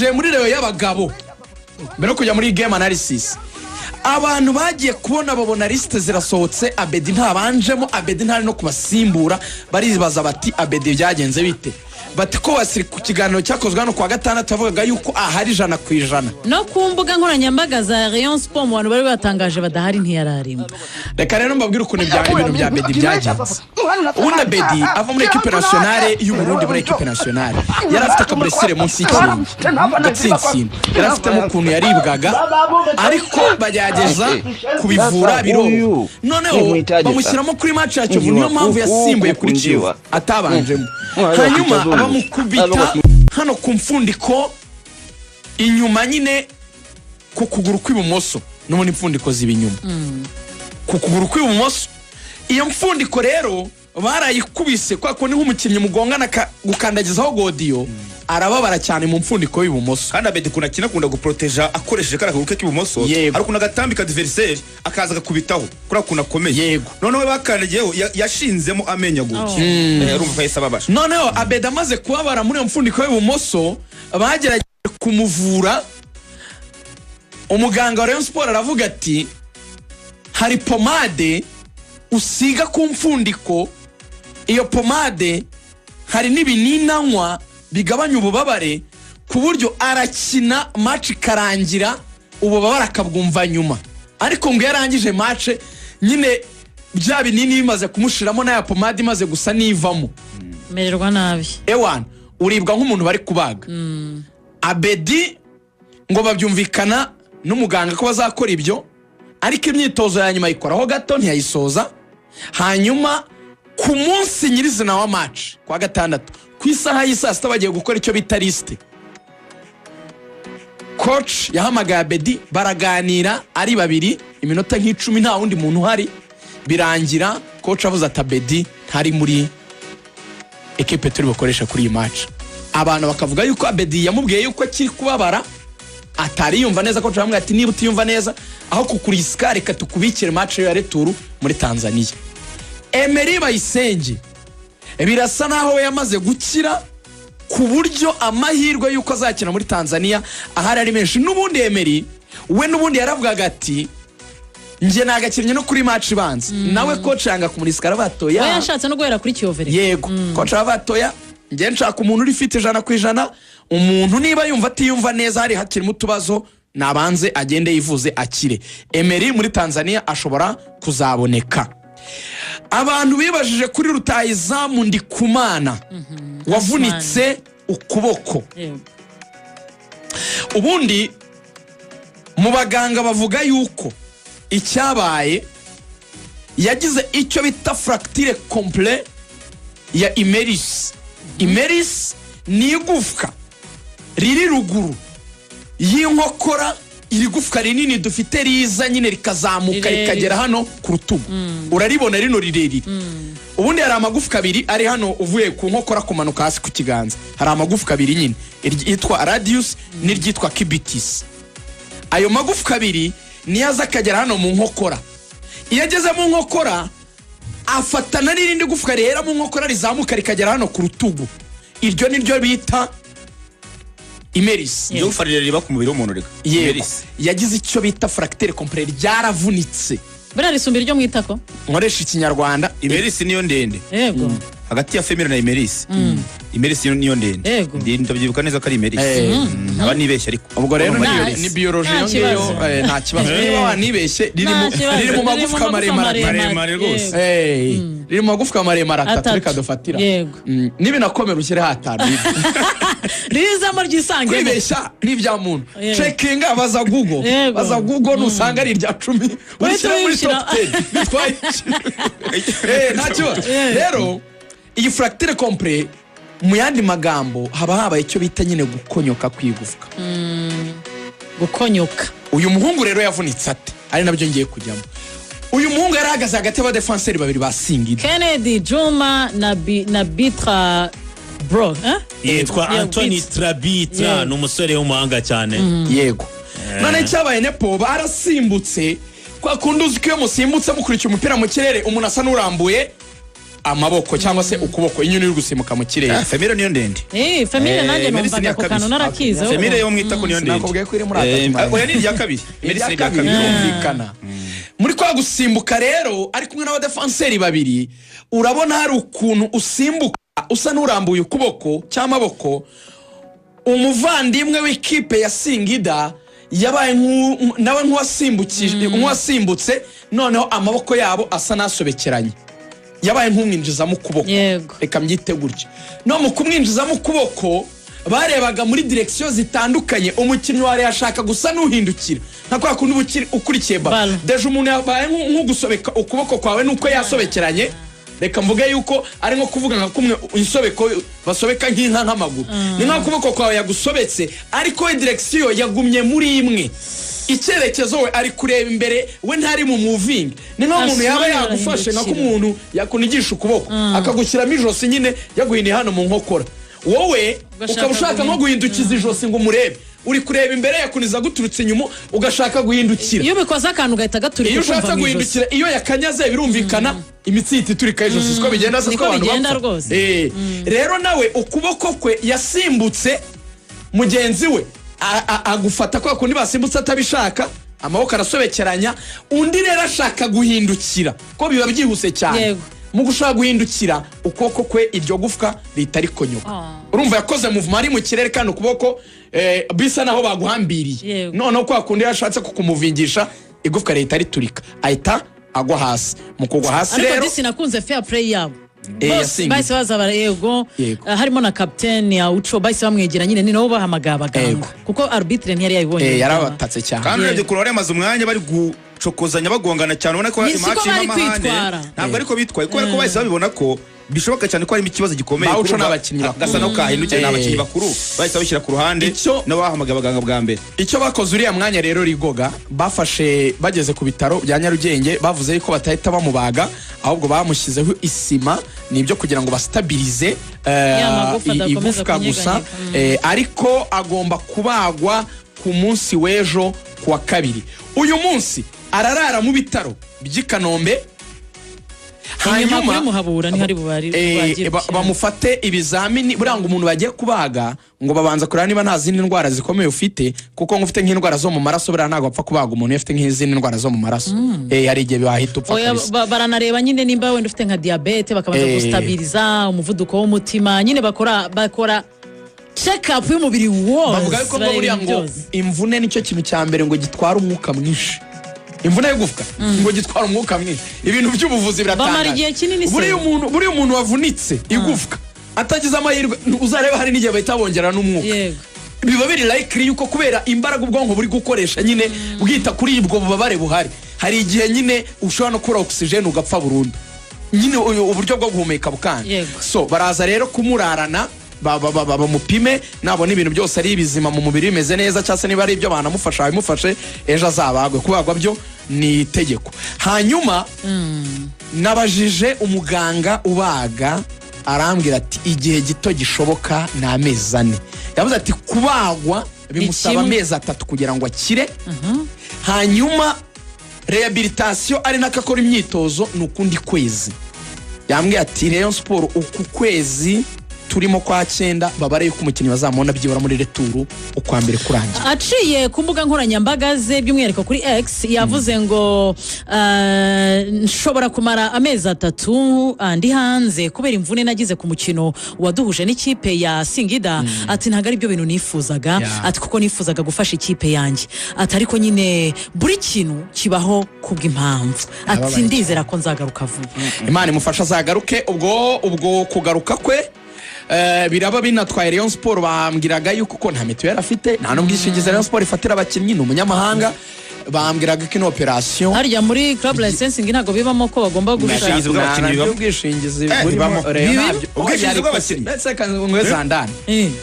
Twinjiye muri Rayon y'abagabo. Mbere yo kujya muri game analysis, abantu bagiye kubona babona liste zirasohotse, Abedi ntabanjemo, Abedi ntari no kubasimbura. Baribaza bati: "Abedi byagenze bite?" Bati ko wasiri ku kiganiro cyakozwe hano kuwa gatandatu yavugaga yuko ahari 100%. No ku mbuga nkoranyambaga za Rayon Sport, mu bantu bari batangaje badahari, ntiyararimo. Reka rero mbabwire ukuntu ibintu bya Abedi byagenze. Ubundi Abedi ava muri équipe nationale y'u Burundi, muri équipe nationale yari afite aka blessure munsi y'ikirenge, gatsinsino, yari afitemo ukuntu yaribwaga, ariko bagerageza kubivura biroba. Noneho bamushyiramo kuri match ya Kiyovu, niyo mpamvu yasimbuye kuri Kiyovu atabanjemo. Hanyuma bamukubita hano ku mfundiko inyuma nyine ku kuguru kw'ibumoso, n'ubundi imfundiko ziba inyuma ku kuguru kw'ibumoso. Iyo mfundiko rero barayikubise kwa kundi nk'umukinnyi mugongana gukandagizaho godiyo, arababara cyane mu mfundiko y'ibumoso. Kandi Abedi ukuntu akina, akunda guporoteja akoresheje kariya kaguru ke k'ibumoso. Hari ukuntu agatambika adversaire akaza agakubitaho kuriya kuntu akomeye. Noneho bakandagiyeho, yashinzemo amenyo gutya. Urumva ko yahise ababara. Noneho Abedi amaze kubabara muri iyo mfundiko y'ibumoso, bagerageje kumuvura. Umuganga wa Rayon Sport aravuga ati: "Hari pomade usiga ku mfundiko, iyo pomade hari n'ibinini anywa bigabanya ububabare, ku buryo arakina match ikarangira, ububabare akabwumva nyuma." Ariko ngo iyo arangije match nyine, bya binini bimaze kumushiramo n'aya pomade imaze gusa n'ivamo, mererwa nabi. Ewana, uribwa nk'umuntu bari kubaga. Abedi ngo babyumvikana n'umuganga ko bazakora ibyo, ariko imyitozo ya nyuma ayikoraho gato, ntiyayisoza. Hanyuma ku munsi nyirizina wa match kwa gatandatu, ku isaha y'i saa 6, bagiye gukora icyo bita liste, coach yahamagaye Abedi, baraganira ari babiri iminota nk'10, nta wundi muntu uhari. Birangira coach avuze ati: "Abedi ntari muri ekipe turi bukoresha kuri iyi match." Abantu bakavuga yuko Abedi yamubwiye yuko akiri kubabara, atari yumva neza. Coach aramubwira ati: "Niba utiyumva neza, aho kukurisika, reka tukubikire match ya retour muri Tanzania." Emery Bayisenge birasa naho we yamaze gukira, ku buryo amahirwe y'uko azakina muri Tanzania ahari ari menshi. N'ubundi Emery we n'ubundi yaravugaga ati: "Njye nagakinnye no kuri match ibanza." Nawe coach yanga kumurisika, arabatoya. We yashatse no guhera kuri Kiyovu reka. Yego, coach arabatoya: "Njye nshaka umuntu uri fit 100%. Umuntu niba yumva atiyumva neza, hari hakirimo utubazo, nabanze agende yivuze akire." Emery muri Tanzania ashobora kuzaboneka. Abantu bibajije kuri rutahizamu Ndikumana wavunitse ukuboko. Ubundi mu baganga bavuga yuko icyabaye, yagize icyo bita fracture complète ya humérus. Humérus ni igufwa riri ruguru y'inkokora, iri gufwa rinini dufite riza nyine rikazamuka Rirerire. rikagera hano ku rutugu. Uraribona rino rirerire. Ubundi hari amagufwa abiri ari hano, uvuye ku nkokora kumanuka hasi ku kiganza, hari amagufwa abiri nyine, iryitwa radius n'iryitwa cubitus. Ayo magufwa abiri niyo aza akagera hano mu nkokora. Iyo ageze mu nkokora, afatana n'irindi gufwa rihera mu nkokora rizamuka rikagera hano ku rutugu. Iryo ni ryo bita humérus. Iryo gufa rirerire riba ku mubiri w'umuntu reka. Yego. Humérus. Yagize icyo bita fracture complète, ryaravunitse. Buriya risumba iryo mu itako. Nkoresha Ikinyarwanda. Humérus niyo ndende. Hagati ya fémur na humérus, humérus niyo ndende. Ndabyibuka neza ko ari humérus. Aba nibeshye ariko. Ubwo rero Urumva Nta- ni biology nta iyo ngiyo. kibazo. Nta kibazo niba wanibeshye, Nta kibazo. riri mu magufwa maremare. Maremare rwose. Riri mu magufwa maremare atatu. Atatu. Reka dufatira. Nibinakomera ushyireho atanu. Rizamo ryisangemo. Kwibeshya ni ibya muntu. Cekinga, baza Google. Baza Google, nusanga ari irya 10 urishyira muri uyishyira. top 10, bitwaye iki? Nta kibazo. Rero iyi fracture complète, mu yandi magambo, haba habaye icyo bita nyine gukonyoka kw'igufwa. Gukonyoka. Uyu muhungu rero yavunitse ate? Ari nabyo ngiye kujyamo. Uyu muhungu yari ahagaze hagati y'abadefanseri babiri ba Singida. Kennedy Juma na Bitra bro, eh? Yitwa Yego, Anthony Bitra. Trabitra. Ni umusore w'umuhanga cyane. Yego. None icyabaye, nepo barasimbutse kwa kundi uzi ko iyo musimbutse mukurikiye umupira mu kirere, umuntu asa n'urambuye. Amaboko cyangwa se ukuboko, inyoni uri gusimbuka mu kirere. Fémur niyo ndende. Fémur nanjye Méris numvaga ni iya ako kantu kabiri. narakize. Fémur yo mu itako niyo ndende. Sinakubwiye ko iri muri atatu, Marina. Oya, ni irya kabiri. Méris ni Irya irya kabiri, kabiri. birumvikana. Muri kwa gusimbuka rero, ari kumwe n'abadefanseri babiri, urabona hari ukuntu usimbuka usa n'urambuye ukuboko cyangwa amaboko. Umuvandimwe w'ikipe ya Singida yabaye nawe nk'uwasimbutse, noneho amaboko yabo asa n'asobekeranye, yabaye nk'umwinjizamo ukuboko. Reka mbyite gutyo. No mu kumwinjizamo ukuboko, barebaga muri direction zitandukanye. Umukinnyi wa Rayon ashaka gusa n'uhindukira, nka kwa kundi uba ukurikiye ballon. Ballon. Déjà umuntu yabaye nk'ugusobeka ukuboko kwawe nuko yasobekeranye. Reka mvuge yuko ari nko kuvuga nka kumwe insobeko basobeka nk'inka, nk'amaguru, ni nka ukuboko kwawe yagusobetse, ariko we direction yagumye muri imwe, icyerekezo we ari kureba imbere, we ntari mu moving. Ni nka umuntu yaba Asumani yagufashe nka ko arahindukira. umuntu yakunigisha ukuboko, akagushyiramo ijosi nyine, yaguhiniye hano mu nkokora, wowe Ugashaka ukaba ushaka nko guhindukiza ijosi ngo umurebe, uri kureba imbere, yakuniza guturutse inyuma, ugashaka guhindukira. Iyo ubikoze akantu gahita gaturika, Iyo ukumva ushatse mu ijosi. guhindukira, iyo yakanyaze, birumvikana imitsi ihita iturika ijosi. Siko bigenda se? Niko Siko abantu bigenda bapfa? rwose. Rero nawe ukuboko kwe yasimbutse, mugenzi we agufata kwa kundi basimbutse atabishaka, amaboko arasobekeranya. Undi rero ashaka guhindukira, ko biba byihuse cyane. Mu gushaka guhindukira, ukuboko kwe, iryo gufwa rihita rikonyoka. Urumva yakoze mouvement ari mu kirere, kandi ukuboko bisa naho baguhambiriye. Noneho kwa kundi yashatse kukumuvingisha, igufwa rihita riturika, ahita agwa hasi. Mu kugwa hasi Ariko rero disi nakunze fair play yabo. Bose Yasingiye. bahise baza yego. Harimo na kapiteni ya Uco, bahise bamwegera nyine, ni nabo bahamagaye abaganga kuko arbitre ntiyari yabibonye. Yarabatatse cyane. Kandi urebye ukuntu bari bamaze umwanya bari gucokozanya, bagongana cyane, ubona ko Ni siko match bari irimo amahane. kwitwara. Ntabwo ariko bitwaye, kubera ko bahise babibona ko bishoboka cyane ko harimo ikibazo gikomeye. Bawuco Kurumva ni abakinnyi bakuru. gasa naho kahindukiye, ni abakinnyi bakuru, bahise babishyira ku ruhande, nabo bahamagaye abaganga bwa mbere. Icyo bakoze uriya mwanya rero, rigoga bafashe bageze ku bitaro bya Nyarugenge, bavuze yuko batahita bamubaga, ahubwo bamushyizeho isima, ni ibyo kugira ngo bastabirize Ya magufa adakomeza igufwa gusa. kunyeganyega. Ariko agomba kubagwa ku munsi w'ejo, ku wa kabiri. Uyu munsi ararara mu bitaro by'i Kanombe. Inyuma kuri Muhabura ntihari bubari bubagirwe. Bamufate ibizamini. Buriya ngo umuntu bagiye kubaga, ngo babanza kureba niba nta zindi ndwara zikomeye ufite, kuko ngo ufite nk'indwara zo mu maraso, buriya ntabwo bapfa kubaga umuntu iyo ufite nk'izindi ndwara zo mu maraso. Hari igihe wahita upfa Oya, kabisa. baranareba nyine nimba wenda ufite nka diyabete, bakabanza gustabiriza umuvuduko w'umutima nyine, bakora check up y'umubiri wose. Bavuga yuko ngo Bareba buriya ibintu ngo byose. imvune nicyo kintu cya mbere ngo gitwara umwuka mwinshi. Imvune y'igufwa ngo gitwara umwuka mwinshi. Ibintu by'ubuvuzi biratangaje. Bamara igihe kinini se. Buriya umuntu wavunitse igufwa atagize amahirwe, uzareba hari n'igihe bahita bongera n'umwuka. Biba biri likely yuko kubera imbaraga ubwonko buri gukoresha nyine bwita kuri ubwo bubabare buhari, hari igihe nyine ushobora no kubura oxygen ugapfa burundu nyine, uburyo bwo guhumeka bukanga. So baraza rero kumurarana, bamupime, nabona ibintu byose ari bizima mu mubiri, bimeze neza, cyangwa se niba ari ibyo banamufasha babimufashe, ejo azabagwe. Kubagwa byo ni itegeko. Hanyuma nabajije umuganga ubaga, arambwira ati igihe gito gishoboka ni amezi 4. Yavuze ati kubagwa bimusaba Kimwe. amezi 3 kugira ngo akire, hanyuma rehabilitation, ari nako akora imyitozo, ni ukundi kwezi. Yambwiye ati Rayon Sport uku kwezi turimo kwa cyenda, babare yuko umukinnyi bazamubona byibura muri retour ukwa mbere kurangira. Aciye ku mbuga nkoranyambaga ze, by'umwihariko kuri X, yavuze ngo nshobora kumara amezi 3 ndi hanze kubera imvune nagize ku mukino waduhuje n'ikipe ya Singida. Ati ntabwo ari byo bintu nifuzaga. Ati kuko nifuzaga gufasha ikipe yanjye. Ati ariko nyine buri kintu kibaho kubw'impamvu. Ati Arababaye. ndizera ko nzagaruka vuba. Imana imufasha azagaruke. Ubwo kugaruka kwe biraba binatwaye Rayon Sport. Bambwiraga yuko ko nta mituweli afite, nta n'ubwishingizi Rayon Sport ifatira abakinnyi, ni umunyamahanga. Bambwiraga ko ino operation Harya muri club licensing ntabwo bibamo ko bagomba gushaka Ubwishingizi bw'abakinnyi Nta bibamo. ubwishingizi burimo. Bibamo. Rayon Bibimo? ntabyo. Ubwishingizi Oya, ariko bw'abakinnyi. ndetse ngwe zandane.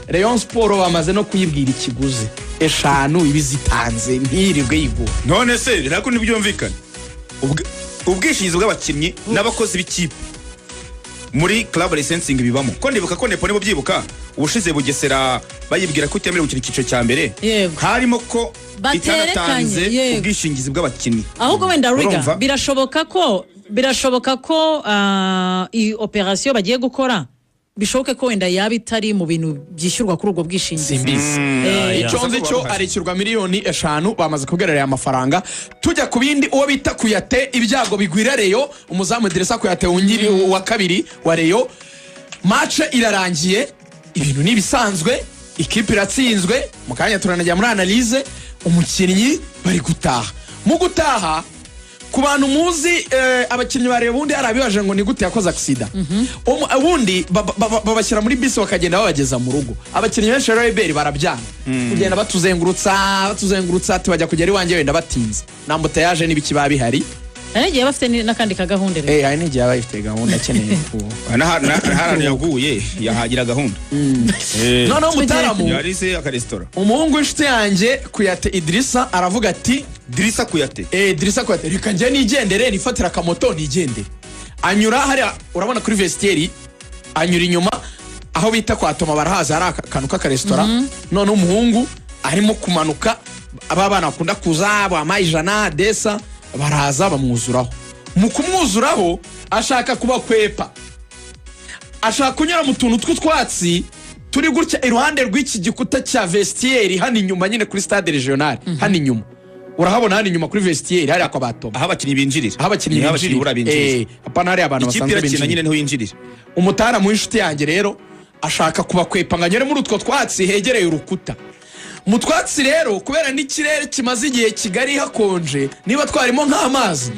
Rayon Sport bamaze no kuyibwira ikiguzi, eshanu iba izitanze, ntiyirirwe yigura. None se ntabwo ntibyumvikane? Ubwishingizi bw'abakinnyi n'abakozi b'ikipe. Muri club licensing bibamo ko ndibuka ko Nepo, nibo byibuka ubushize Bugesera bayibwira ko itemerewe gukina icyiciro cya mbere, harimo ko Baterekanye, itanatanze ubwishingizi bw'abakinnyi. Ahubwo wenda Riga, Urumva? birashoboka ko iyi operation bagiye gukora, bishoboke ko wenda yaba itari mu bintu byishyurwa kuri ubwo bwishingizi. Simbizi. Icyo nzi cyo, arishyurwa miliyoni 5, bamaze kubwira aya mafaranga. Tujya ku bindi, uwo bita Kuyate, ibyago bigwira Rayon. Umuzamu Dirisa Kuyate wungiri wa kabiri wa Rayon, match irarangiye, ibintu ni ibisanzwe, ikipe iratsinzwe, mu kanya turanajya muri analyse. Umukinnyi bari gutaha, mu gutaha, ku bantu muzi abakinnyi ba Rayon, ubundi hari abibaje ngo ni gute yakoze accident. Ubundi babashyira muri bisi bakagenda babageza mu rugo. Abakinnyi benshi rero iberi barabyanga kugenda, batuzengurutsa batuzengurutsa, ati bajya kugera iwanjye wenda batinze na embouteillage n'ibiki biba bihari. Hari n'igihe bafite n'akandi kagahunda rero. Hari n'igihe aba yifite gahunda akeneye ku N'ahantu yaguye yahagira gahunda. Noneho mutaramu Yarize akaresitora. Umuhungu w'inshuti yanjye Kuyate Idirisa aravuga ati Dirisa Kuyate. Dirisa Kuyate, reka njye nigendere, nifatira akamoto nigendere. Anyura hariya urabona kuri vestiaire, anyura inyuma aho bita kwa Toma, barahazi, hari akantu k'akaresitora. None umuhungu arimo kumanuka, aba bana bakunda kuza bamuha 100 desa, baraza bamwuzuraho. Mu kumwuzuraho ashaka kubakwepa, ashaka kunyura mu tuntu tw'utwatsi turi gutya iruhande rw'iki gikuta cya vestiaire hano inyuma nyine kuri stade regional. Hano inyuma urahabona, hano inyuma kuri vestiaire hariya kwa Batoma. Aho abakinnyi binjirira. Aho abakinnyi Niho abakinnyi binjirira. buriya binjirira. Apana hariya abantu Ikipe basanzwe irakina binjirira. nyine niho yinjirira. Umutaramu w'inshuti yanjye rero ashaka kubakwepa ngo anyure muri utwo twatsi hegereye urukuta. Mu twatsi rero, kubera n'ikirere kimaze igihe Kigali hakonje, niba twarimo nk'amazi,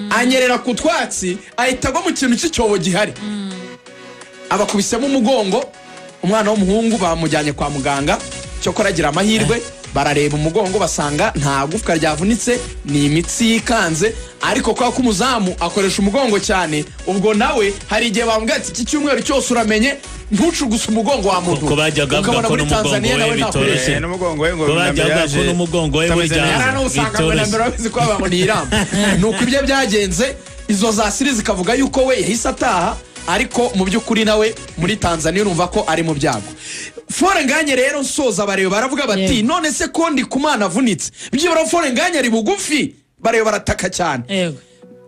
anyerera ku twatsi ahita agwa mu kintu cy'icyobo gihari, abakubisemo umugongo. Umwana w'umuhungu bamujyanye kwa muganga, cyokora agira amahirwe, barareba umugongo basanga nta gufwa ryavunitse, ni imitsi yikanze. Ariko kubera ko umuzamu akoresha umugongo cyane, ubwo nawe hari igihe bamubwira ati iki cyumweru cyose uramenye ntucuguse umugongo wa muntu. Ko bajyaga bavuga Ukabona ko muri n'umugongo Tanzania we nawe bitoroshye. ntakoresha. N'umugongo we ngo Ko bajyaga bavuga ko yaje n'umugongo we utameze burya neza. Yari usanga ngo na bitoroshye. mbere babizi ko bavuga ngo ni iramba. Ni uko ibyo byagenze, izo za siri zikavuga yuko we yahise ataha, ariko mu by'ukuri nawe muri Tanzania urumva ko ari mu byago. Fall Ngagne rero, nsoza, bareba baravuga bati none se ko Ndikumana avunitse, byibura Fall Ngagne ari bugufi? Bareba barataka cyane.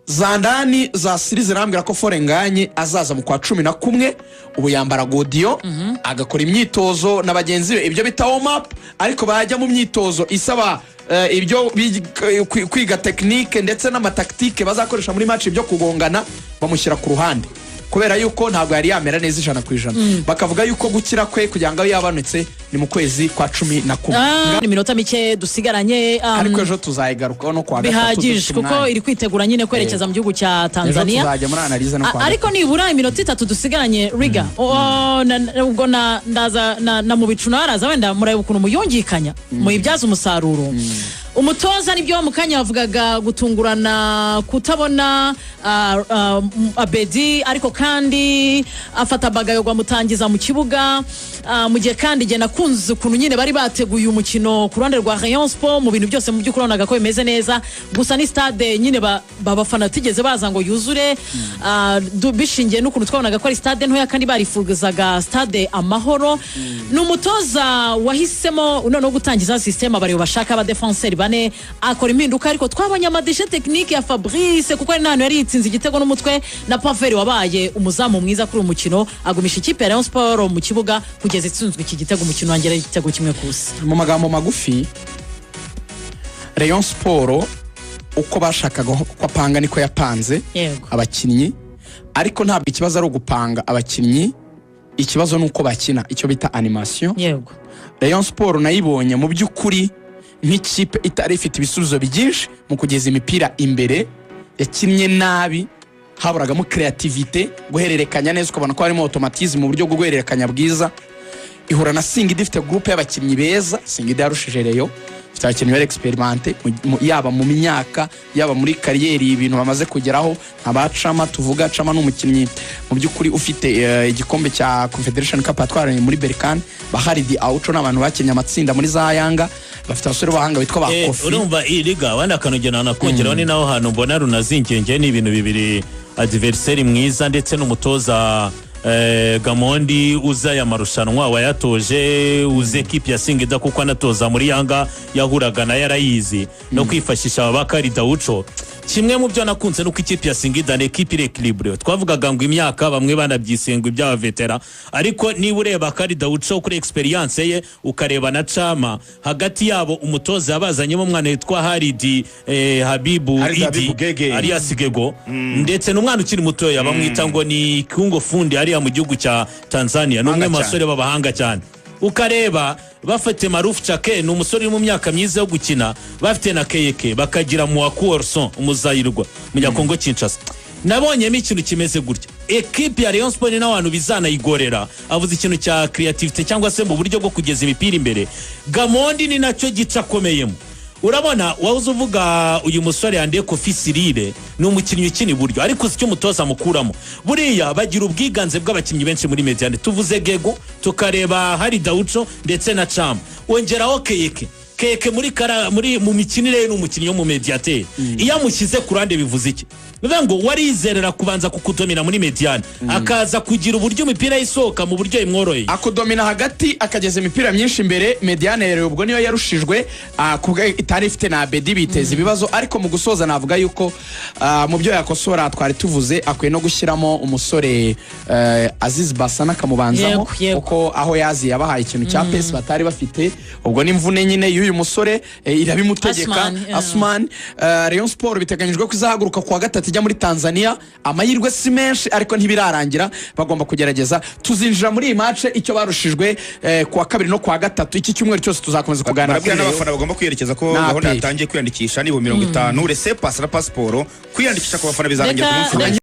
Zandani za siri zirambwira ko Fall Ngagne azaza mu kwa 11. Ubu yambara godiyo, agakora imyitozo na bagenzi be, ibyo bita warm up, ariko bajya mu myitozo isaba ibyo kwiga technique ndetse n'ama tactique bazakoresha muri match, ibyo kugongana, bamushyira ku ruhande kubera yuko ntabwo yari yamera neza 100%. Bakavuga yuko gukira kwe kugira ngo abe yabonetse ni mu kwezi kwa 11. Iminota mike dusigaranye, Ariko ejo tuzayigarukaho no kuwa gatatu bihagije dufite kuko umwanya. iri kwitegura nyine kwerekeza mu gihugu cya Ejo Tanzania. tuzajya muri analyse no kuwa Ariko nibura iminota 3 dusigaranye, Riga, ubwo ndaza na mu bicu nawe araza, wenda mureba ukuntu muyungikanya muyibyaza umusaruro. Umutoza nibyo mu kanya yavugaga gutungurana kutabona Abedi, ariko kandi afata Bagayo amutangiza mu kibuga, mu gihe kandi igihe nakunze ukuntu nyine bari bateguye umukino ku ruhande rwa Rayon Sport, mu bintu byose mu by'ukuri wabonaga ko bimeze neza. Gusa ni stade nyine babafana batigeze baza ngo yuzure, bishingiye n'ukuntu twabonaga ko ari stade ntoya kandi barifuzaga stade Amahoro. Ni umutoza wahisemo noneho gutangiza système abareba bashaka abadefanseri bane, akora impinduka, ariko twabonye ama déchets techniques ya Fabrice, kuko ari n'ahantu yari yitsinze igitego n'umutwe, na Paveri wabaye umuzamu mwiza kuri uyu mukino, agumisha ikipe ya Rayon Sport mu kibuga kugeza itsinzwe iki gitego, umukino wongera igitego 1-0. Mu magambo magufi, Rayon Sport uko bashakaga ko apanga niko yapanze abakinnyi, ariko ntabwo ikibazo ari ugupanga abakinnyi, ikibazo ni uko bakina, icyo bita animation. Rayon Sport nayibonye mu by'ukuri nk'ikipe itari ifite ibisubizo byinshi mu kugeza imipira imbere. Yakinnye nabi, haburagamo créativité, guhererekanya neza, ukabona ko harimo automatisme mu buryo bwo guhererekanya bwiza. Ihura na Singida ifite groupe y'abakinnyi beza. Singida yarushije Rayon, ifite abakinnyi bari expérimentés, yaba mu myaka, yaba muri carrière, ibintu bamaze kugeraho, nka ba Cama tuvuga. Cama ni umukinnyi mu by'ukuri ufite igikombe cya Confederation Cup yatwaranye muri Berkane. Baharidi Aucho ni abantu bakinnye amatsinda muri za Yanga, bafite abasore b'abahanga bitwa ba Kofi. Urumva iyi liga wenda akantu nakongeraho, ni naho hantu mbona runazingiye njye, ni ibintu bibiri. Adversaire mwiza, ndetse n'umutoza Gamondi uza aya marushanwa, wayatoje, uzi ekipi ya Singida kuko anatoza muri Yanga yahuraga nayo, arayizi, no kwifashisha aba Bakari Daucho. Kimwe mu byo nakunze nuko ikipe ya Singida ni ekipe iri équilibrée. Twavugaga ngo imyaka, bamwe banabyisenga iby'aba vétérans, ariko niba ureba Kari Daucho kuri experience ye, ukareba na Chama, hagati yabo umutoza yabazanyemo umwana witwa Haridi Habibu Haridi Idi Habibu Gege. Alias Gego, ndetse n'umwana ukiri mutoya bamwita ngo ni Kiungo Fundi hariya mu gihugu cya Tanzania, ni umwe mu Cyane. basore b'abahanga cyane. Ukareba bafite Marufu Chake, ni umusore uri mu myaka myiza yo gukina, bafite na Keyeke, bakagira Muwaku Orson, umuzayirwa Munyakongo Kinshasa. Nabonyemo ikintu kimeze gutya: ekipi ya Rayon Sport n'abantu bizanayigorera. Avuze ikintu cya creativity cyangwa se mu buryo bwo kugeza imipira imbere, Gamondi ni nacyo gice akomeyemo. Urabona wahoze uvuga uyu musore Yande Kofi Sirire, ni umukinnyi ukina iburyo, ariko uzi icyo umutoza amukuramo? Buriya bagira ubwiganze bw'abakinnyi benshi muri médiane. Tuvuze Gego, tukareba hari Daucho ndetse na Chama, wongeraho Keyeke. Keke muri kara, muri mu mikinire ye ni umukinnyi wo mu médiateur. Iyo amushyize ku ruhande bivuze iki? Bivuga ngo warizerera kubanza kukudomina muri médiane, akaza kugira uburyo imipira isohoka mu buryo imworoheye. Akudomina hagati, akageza imipira myinshi imbere. Médiane rero ubwo niyo yarushijwe, kubwo itari ifite na Abedi, biteza ibibazo. Ariko mu gusoza navuga yuko mu byo yakosora twari tuvuze, akwiye no gushyiramo umusore Aziz Basana akamubanzamo, Yego, yego. kuko aho yazi yabahaye ikintu cya pace batari bafite. Ubwo n'imvune nyine y'uyu musore irabimutegeka. Asman, yeah. Asman. Rayon Sport biteganyijwe ko izahaguruka kuwa gatatu ijya muri Tanzania. Amahirwe si menshi ariko ntibirarangira, bagomba kugerageza. Tuzinjira muri iyi match, icyo barushijwe, kuwa kabiri no kuwa gatatu. Iki cyumweru cyose tuzakomeza kuganira Barabwira kuri Rayon. n'abafana bagomba kwiyerekeza ko Na gahunda APR. yatangiye kwiyandikisha ni 50,000, laissez-passer na pasiporo. Kwiyandikisha ku bafana bizarangira ku munsi w'ejo.